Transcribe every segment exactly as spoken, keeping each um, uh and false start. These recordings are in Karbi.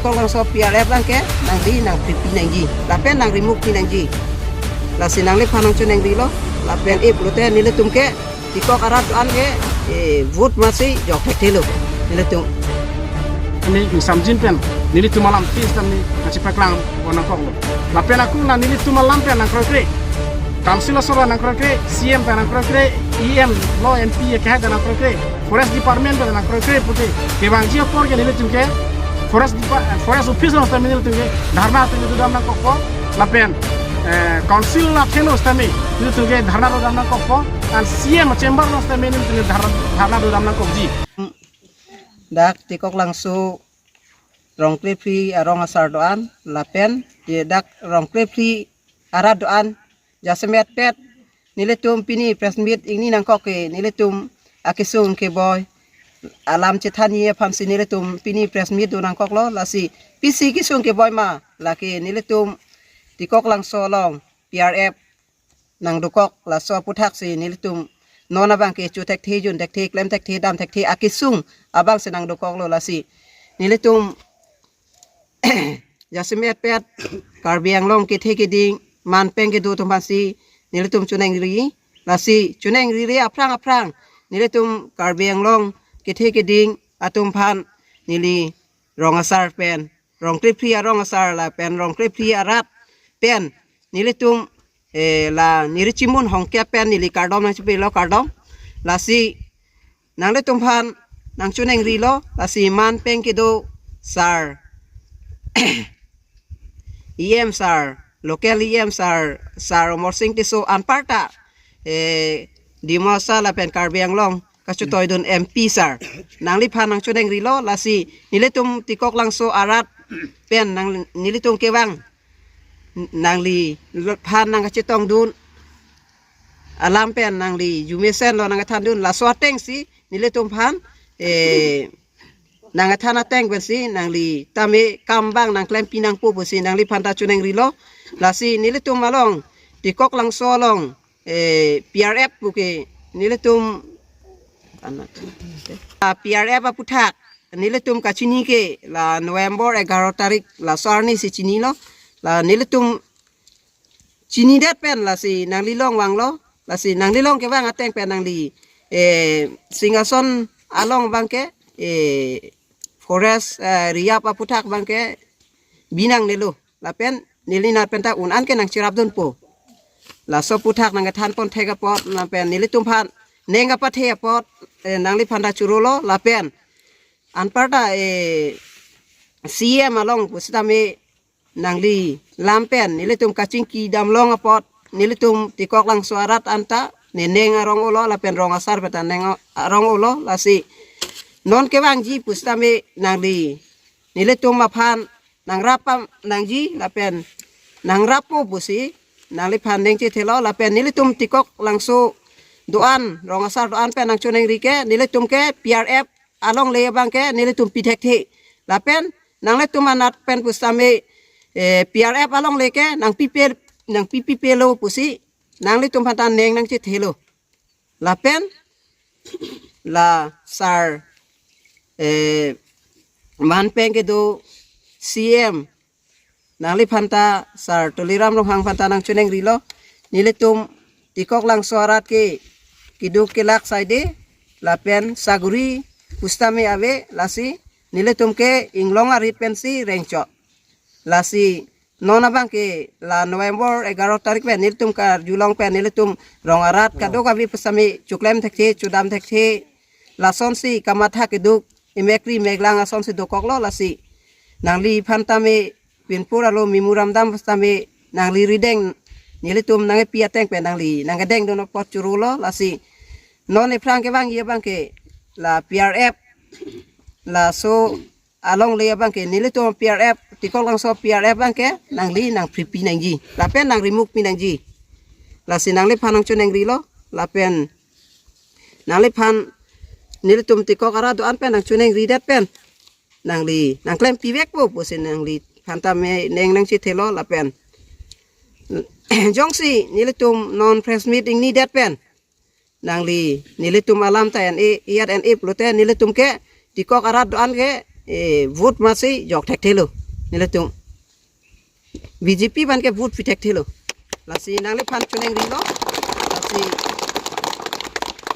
Tikolangso P R F abang ke nangli nangpripi nangji, lapen nangrimukpi nangji. Lasi nangliphan nangchoningrilo, lapen e pulote nelitum ke Tikok arat do-an ke, eh, vote masi jok thekthe lo nelitum. Ni ingsamjin pen nelitum alam fis dan ni nangchipaklang pon nangkoklo. Lapen akung na nelitum alam pen nangkroikre. Council asor nangkroikre, C M ta nangkroikre, E M lo M P ya kahai ta nangkroikre, Forest Department ta nangkroikre pute. Kevangji apor ke nelitum ke Forest Depa-, Forest Office along sitame nelitum ke dharna nelitum dodam nangkokpo. Lapen, eh, Council athe along sitame nelitum ke dharna dodam nangkokpo. And C M chamber along sitame nelitum ke dharna, dharna dodam nangkokji. Dak Tikoklangso rong krephli arong asar do-an, lapen, ye dak rong krephli arat do-an, jasemet pet, nelitum pini press meet ingni nangkok ke, nelitum akesung keboi alam chethanji aphansi nelitum pini press meet do nangkoklo, lasi pisi kesung keboi ma, lake nelitum Tikoklangso along P R F nangdokok, laso aputhak si nelitum non abang ke cho thekthe, jun thekthe, klem thekthe, dam thekthe akesung abang si nangdokoklo, lasi nelitum jasemet pet Karbi Anglong kethe keding, man peng kedo atum aphansi nelitum choningri, lasi choningrire aphrang aphrang nelitum Karbi Anglong kethe keding atum aphan neli rong asar pen, rong krephli arong asar lapen rong krephli arat pen nelitum, eh, la neli Chimun Hongkia pen neli kardom nangchipelo, kardom. Lasi nanglitum aphan nangchoningrilo, lasi man peng kedo sir, E M sir, local E M sir, sir Amarsing Tisso, anparta, eh, Dima Hasao lapen Karbi Anglong kachetoidun M P sir, nangliphan nangchoningrilo, lasi nelitum Tikoklangso arat pen nang, nelitum kevang, nangliphan nangkachetongdun alam pen nangli arjumesen lo nangkethandun, laso atengsi nelitum aphan, eh, nangkethan ateng pensi nangli tame kam abang nangklempi nangpo pusi nangliphan ta choningrilo. Lasi nelitum along Tikoklangso along, eh, P R F pu ke nelitum, ah, P R F aputhak nelitum kachini ke la November egaro tarik, laso arni si chinilo. La nelitum chinidet pen lasi nangli along vanglo, lasi nangli along kevang ateng pen nangli, eh, Singhason along abang ke, eh, Forest, eh, Reserve aputhak abang ke binong nelo. Lapen neli nat pen ta un-an ke nangcherapdunpo. Laso aputhak nangkethan pon thek apot, lapen nelitum aphan ning kapathe apot, eh, nangliphan ta chorolo, lapen anparta, eh, C M along pusitame nangli lam pen nelitum kachingki damlong apot, nelitum Tikoklangso arat anta ne ning arong olo, lapen rong asar pen ta ning arong olo, lasi non kevangji pusitame nangli nelitum aphan nangrap pam nangji, lapen nangrappo pusi nangliphan ning chethelo, lapen nelitum Tikoklangso do-an, rong asar do-an pen nangchoningri ke, nelitum ke P R F alongle abang ke nelitum pi thekthe. Lapen nanglitum anat pen pusitame, eh, P R F alongle ke nangpipe, nangpipipelo pusi nanglitum aphan ta ning nangchethelo. Lapen la sir, eh, man peng kedo C M nangliphan ta, sir Tuliram Ronghang aphan ta nangchoningrilo. Nelitum Tikoklangso arat ke keduk kelak saide, lapen saguri pusitame ave, lasi nelitum ke inglong arit pensi rengchok. Lasi non abang ke la November egaro tarik pen nelitum karjulong pen nelitum rong arat kadokave pusitame choklem thekthe, chodam thekthe, lasonsi kamatha keduk, emekri emeklang asonsi dokoklo, lasi nangliphan tame pinpur alo memorandum pusitame nangli rideng, nelitum nangkepi ateng pen nangli nangkedengdun apot chorolo, lasi non ephrang kevangji abang ke la P R F, laso alongle abang ke nelitum P R F, Tikoklangso P R F abang ke nangli nangpripi nangji, lapen nangrimukpi nangji. Lasi nangliphan nangchoningrilo, lapen nangliphan, nelitum Tikok arat do-an pen nangchoningridet pen nangli nangklempi vekpo pusi nangliphan tame ning nangchethelo, lapen jongsi nelitum non press meet ingnidet pen nangli nelitum alam ta en-e, iyat en-e pulote nelitum ke Tikok arat do-an ke eh, vote masi jok thekthelo. Nelitum B J P abang ke vote pi thekthelo. Lasi nangliphan choningrilo. Lasi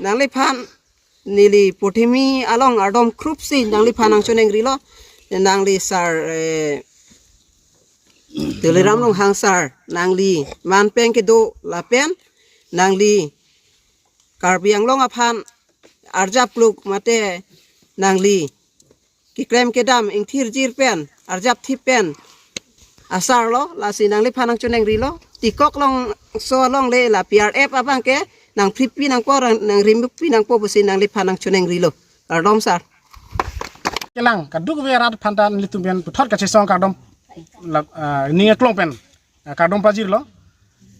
nangliphan neli Purthimi along ardom krupsi nangliphan nangchoningrilo. Nangli sir, eh, Tuliram Ronghang sir, nangli manpeng kedo lapen nangli Karbi Anglong aphan arjap pluk mate nangli keklem kedam ingthir jir pen arjap thip pen asarlo, lasi nangliphan nangchoningrilo. Tikok Langso alongle la P R F abang ke nangphrip pi nangpo, nang, nangrimuk pi nangpo pusi nangliphan nangchoningrilo. Kardom sir. Kelang kadokave arat aphan ta nelitum pen puthot kachesong kardom la, ah, ning aklong pen, ah, kardom pajirlo.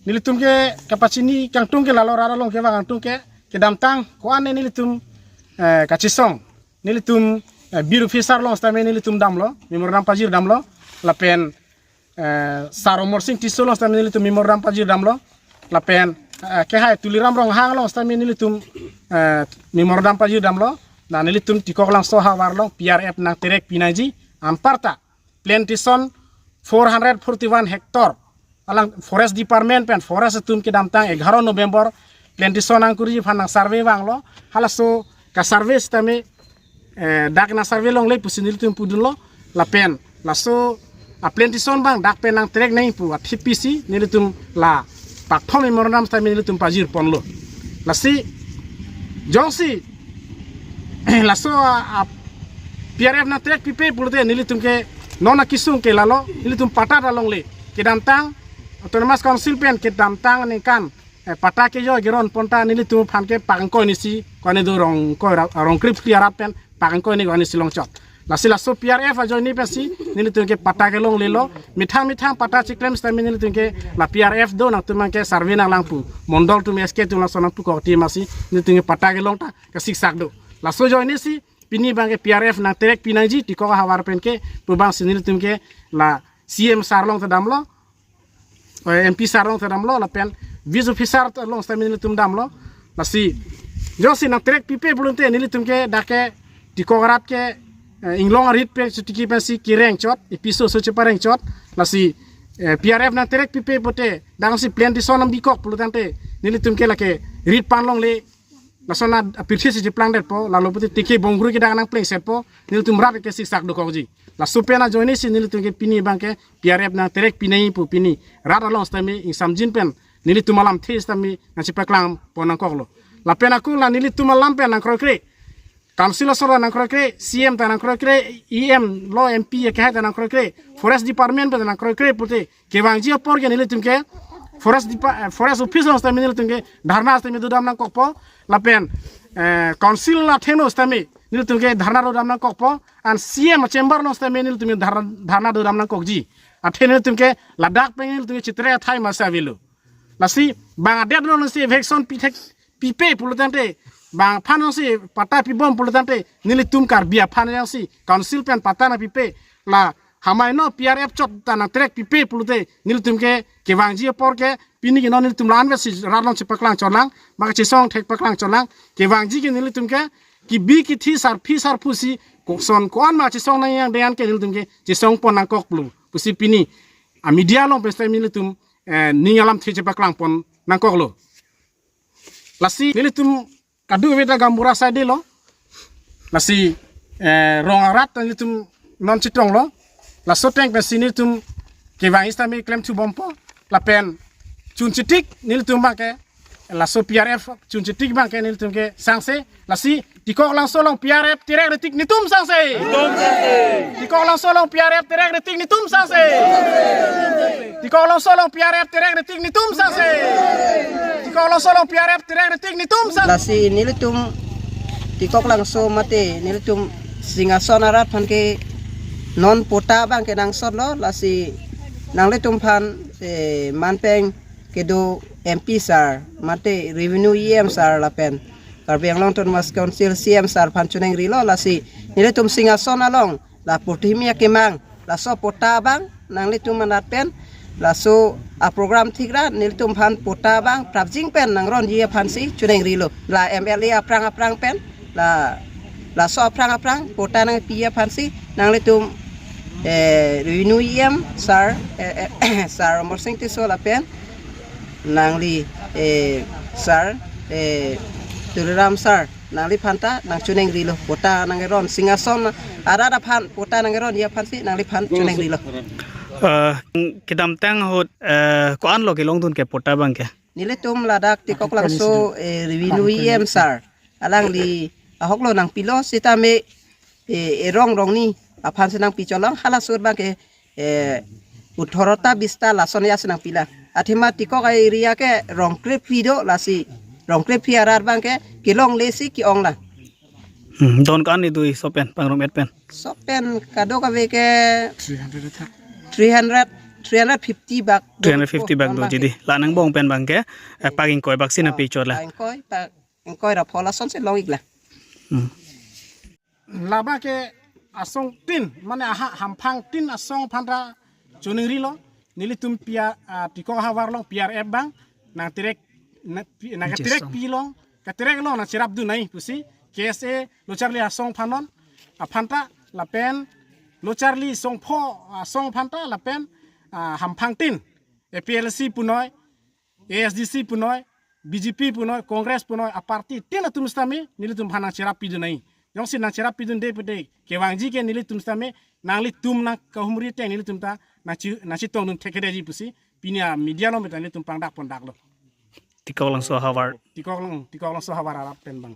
Nelitum ke kapachini kangtung ke lalo rat along kevang kangtung ke kedamtang ko-an nelitum, eh, kachesong. Nelitum, eh, beat officer along sitame nelitum damlo, memorandum pajir damlo. Lapen, eh, sir Amarsing Tisso along sitame nelitum memorandum pajir damlo. Lapen, eh, kehai Tuliram Ronghang along sitame nelitum, eh, memorandum pajir damlo. Na nelitum Tikok Langso havar along P R F nangterek pinangji, anparta plantation four hundred forty-one hectare. Alang Forest Department pen forest atum kedamtang egharo November plantation nangkurji aphan nangsurvey vanglo. Halaso kasurvey sitame, eh, dak nangsurvey longle pusi nelitum pudunlo. Lapen laso aplantation abang dak pen nangterek nangji pu athip pisi nelitum la pakthom memorandum sitame nelitum pajir ponlo. Lasi jongsi laso a, a P R F nangterek pipe pulote nelitum ke non akesung ke lalo, nelitum patta ta longle. Kedamtang Autonomous Council pen kedamtang aningkan, eh, patta kejoi keron ponta nelitum aphan ke pangkoi ni si, ko-an do Rongkoi ra-, Rongkrip Phli arat pen pangkoi ni ko-an si longchot. Lasi laso P R F ajoine pensi nelitum ke patta kelonglelo. Methang methang patta chiklem sitame nelitum ke la P R F do, nangtum abang ke survey nanglang pu, mondol atum S K atum laso nangpukok ti masi nelitum ke patta kelong ta kasiksak do. Laso ajoine si pini abang ke P R F nangterek pinangji Tikok ahavar pen ke pu abang si nelitum ke la C M sir along ta damlo, eh, M P sir along ta damlo, lapen Vice Officer along sitame nelitum damlo. Lasi jongsi nangterek pipe pulote nelitum ke dak ke Tikok arat ke, eh, inglong arit pen sutiki pensi kereng chot, episo so chepareng chot. Lasi, eh, P R F nangterek pipe pulote dak si plantation nang bikok pulotangte nelitum ke lake rit pan longle. Lason apirthe si cheplangdetpo, lalo pulote teke bongru ke dak nangplengsetpo, nelitum rat ke siksak dokokji. Laso pen ajoine si nelitum ke pini abang ke P R F nangterek pinangji pu pini rat along sitame ingsamjin pen nelitum alamthe sitame nangchepaklang pon nangkoklo. Lapen ako la nelitum alam pen nangkroikre, Council asor nangkroikre, C M ta nangkroikre, E M lo M P akehai ta nangkroikre, Forest Department pen nangkroikre pulote kevangji apor ke nelitum ke Forest Depa-, eh, Forest Office along sitame nelitum ke dharna sitame dodam nangkokpo. Lapen, eh, Council athengno sitame nelitum ke dharna dodam nangkokpo. And C M chamber along sitame nelitum ke dhar-, dharna dodam nangkokji. Athe nelitum ke ladak pen nelitum ke chitre athai masi avelo. Lasi bang adet along si eviction pithek pipe pulotangte, bang aphan si patta pibom pulotangte, nelitum Karbi aphan si Council pen patta nangpipe, la hamai no P R F chot ta nangterek pipe pulote nelitum ke kevangji apor ke pini ke non nelitum la-an vet si rat along chepaklang chotlang, bang chesong thek paklang chotlang, kevangji ke nelitum ke kebi kethe sarpi sarpo si koson ko-an ma chesong nang yang dengan ke nelitum ke chesong pon nangkoklo pusi pini a media along pen sitame nelitum, eh, ning alamthe chepaklang pon nangkoklo. Lasi nelitum kadokave ta gaonbura asai detlo. Lasi, eh, rong arat nelitum non chetonglo. Laso ateng pensi nelitum kevang sitame klemthu bompo. Lapen chun chitik nelitum abang ke, laso P R F chun chitik abang ke nelitum ke sangse. Lasi Tikok Langso along P R F terek retik netum sangse. Tikok Langso along P R F terek retik netum sangse. Tikok Langso along P R F terek retik netum sangse. Tikok Langso along P R F terek retik netum sangse. Lasi nelitum Tikok Langso mate nelitum Singhason arat aphan ke non patta abang ke nangsotlo, lasi nanglitum aphan, eh, manpeng kedo M P sir mate Revenue E M sir lapen Karbi Anglong Autonomous Council C M sir aphan choningrilo, lasi nelitum Singhason along la Purthimi akemang laso patta abang nanglitum anat pen laso aprogram thik ra nelitum aphan patta abang prapjin pen nangronji aphan si choningrilo, la M L A aphrang aphrang pen la Laso aphrang aphrang patta nangpi aphansi nanglitum, eh, Revenue E M sir, eh, eh, sir Amarsing Tisso lapen nangli, eh, sir, eh, Tuliram sir, nangliphan ta nangchoningrilo, patta nangkeron, Singhason arat aphan patta nangkeronji aphansi nangliphan choningrilo. Eh, kedamtang ahut, eh, ko-anlo kelongdun ke patta abang ke? Nelitum ladak Tikok Langso, eh, Revenue E M sir, alangli ahoklo nangpilo sitame, eh, erong rongni aphansi nangpi chotlo, halaso abang ke, eh, othorota bista lason ya si nangpilang. Athema Tikok area ke rong krephli do, lasi rong krephli arat abang ke kelongle si ke-ong lang. Hmm, don ko-an ni do laso pen, pangrum-et pen? Laso pen kadokave ke three hundred athak. Three hundred, three hundred fifty bak do. Three hundred fifty bak do, bang jadi ke. La nangbong pen abang ke, eh, pak ingkoi bak si nangpi chot la. Pak ingkoi, pak ingkoi ra pho lasonsi long-ik la. Hmm. Labang ke asong tin, mane aha hamphang tin asong aphan ta choningrilo, nelitum P R, ah, Tikok ahavar along P R F abang nangterek, na, pi-, nangkaterek pi along, katerek along nangcherapdun nangji pusi K S A lo charli asong aphan non, aphan ta lapen lo charli songpho asong aphan ta lapen, ah, hamphang tin A P H L C punoi, A S D C punoi, B J P punoi, Congress punoi, aparty tin atum sitame nelitum aphan nangcherappidun nangji. Jongsi nangcherappidunde pute kevangji ke nelitum sitame nanglitum nangkahumri ateng nelitum ta nangchi, nangchetongdun thekthedetji pusi pini a media along meta nelitum pangdak pondaklo. Tikok Langso ahavar. Tikok Lang, Tikok Langso ahavar arat pen abang.